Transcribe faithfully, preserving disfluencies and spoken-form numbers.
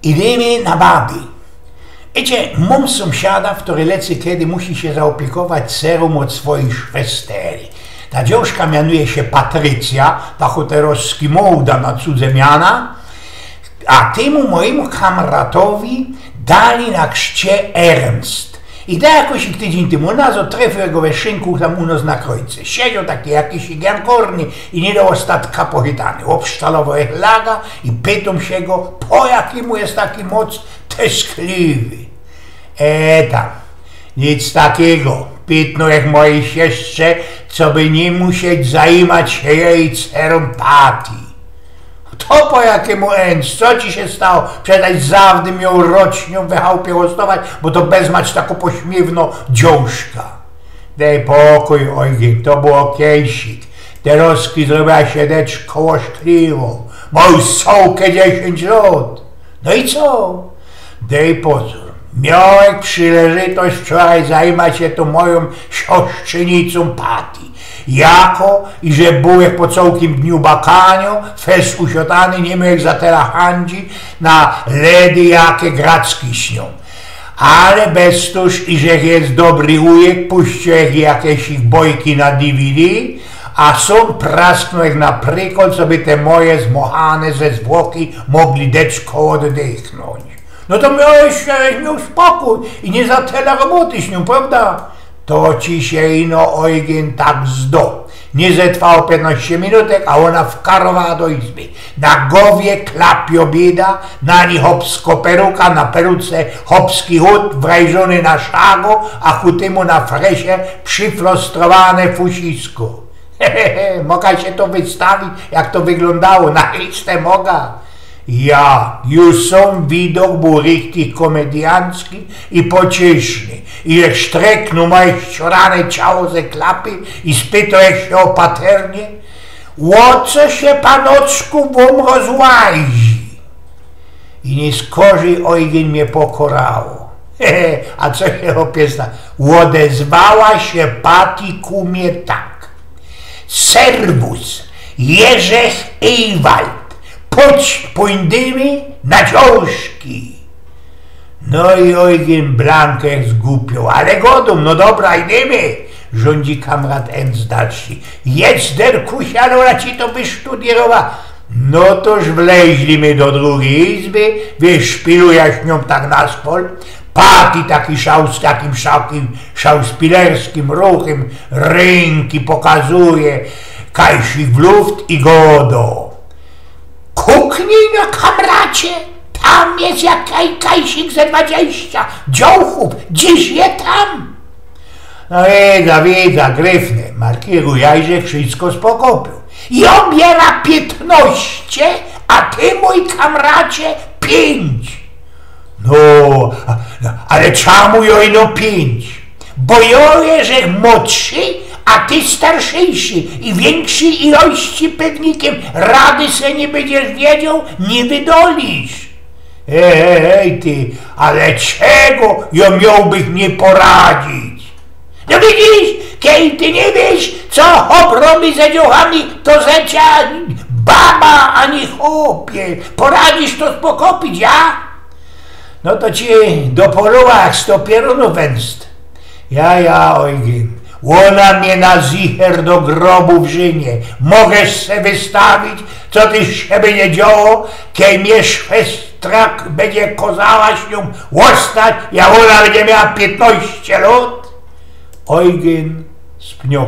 Idymy na baby. Wiycie, mōm sōmsiada, ftory lecykedy musi sie zaopiykować cerōm ôd swojij szwestery. Ta dziołszka mianuje sie Patrycjŏ, ta chotyrowski mołda na cudze miana, a tymu mojimu kamratowi dali na krzcie Ernst. I tak jakoś tydziyń tymu nazŏd trefiył go we szynku tam u nos na krojce. Siedzioł taki jakiś giankŏrny i niy do ôstatka pochytany. Ôbsztalowoł jech laga i pytōm sie go, po jakimu je taki moc teskliwy. E tam, nic takigo. Pytnōł jech mojij siestrze, coby niy musieć zajimać sie jij cerōm Paty. To po jakimu, Ernst? Co ci sie stało? Przeca zawdy mioł roczniōm we chałpie ôstować, bo to bez mać tako pośmiywnŏ dziołszka. Dej pokōj, Ojgyn, to było kejsik. Terŏzki zrobiła sie deczko ôszkliwŏ. Mŏ już cołke dziesiyńć lŏt. No i co? Dej pozōr. Miołech przileżytość wczoraj zajimać sie tōm mojōm siostrzynicōm Paty. Jako iże bōłech po cołkim dniu bakaniŏ, fest usiotany, niy miołech za tela hańdzi na ledy, jake gracki śniōm. Ale bez tōż, iże je dobry ujek, puściłech jakeś ich bojki na D V D, a sōm prasknōłech na prikol, coby te moje zmochane ze zwłoki mogli deczko ôddychnōńć. No to miołeś, żeś mioł spokōj i niy za tela roboty śniōm, prŏwda? To ci sie ino, Ojgyn, tak zdŏ. Niy zetrwało piytnŏście minutek, a ôna wkarowała do izby. Na gowie klapiŏ bieda, na nij chopsko peruka, na peruce chopski chut, wrajżōny na szago, a ku tymu na fresie prziplŏstrowane fusisko. He, he, he, moga sie to wystawić, jak to wyglōndało, na listę moga. Ja, już sōm widok bōł richtig komedyjacki i pocieszny. I żech sztreknōł moje ściorane ciało ze klapy i spytŏł żech sie ôpaternie: „Ô co sie, panoczku, wōm rozłajzi?” I niyskorzij, Ojgyn, mie pokorało. He, he, a co sie, chopie, sta-, ôdezwała sie Paty ku mie tak: „Serwus, Jerzech Ewald, pōdź, pōńdymy na dziołszki”. No i, Ojgyn, blank żech zgupioł, ale gŏdōm: „No dobra, idymy”, rzōndzi kamrat Ernst dalszy. „Jedz, derkusie, ale ôna ci to wysztudiyrowa”. No tōż wleźli my do drugij izby, wiysz, szpilujã śniōm tak na spol. Paty taki szał z takim szakim, szauspilerskim ruchym rynki pokazuje, kajsik w luft i gŏdŏ: „Kuknij no, kamracie, tam je jak kaj-, kajsik ze dwadzieścia dziołchōw, dziś je tam?” No widza, widza, gryfny, markiruj, żech wszysko spokopioł. „Jŏ biera piytnŏście, a ty, mōj kamracie, piyńć”. „No, a, no, ale czamu jŏ ino piyńć?” „Bo jŏ żech młodszy, a ty starsziyjszy i wiynkszyj ilości pewnikym rady se niy bydziesz wiedzioł, niy wydolisz”. „Ej, ej, ej, ty, ale czego jŏ miołbych niy poradzić?” „No widzisz, kej ty niy wiysz, co chop robi ze dziołchami, to ze cia baba, a niy chopie. Poradzisz to spokopić, ja?” No to ci dopolowała jak sto pierōnōw, Ernst. „Ja, ja, Ojgyn, ôna mie na zicher do grobu wrzynie. Moga se wystawić, co tyż sie bydzie dzioło, kej mie szwestrak bydzie kozała śniōm ôstać, jak ôna bydzie miała piytnŏście lŏt?” Ojgyn spnioł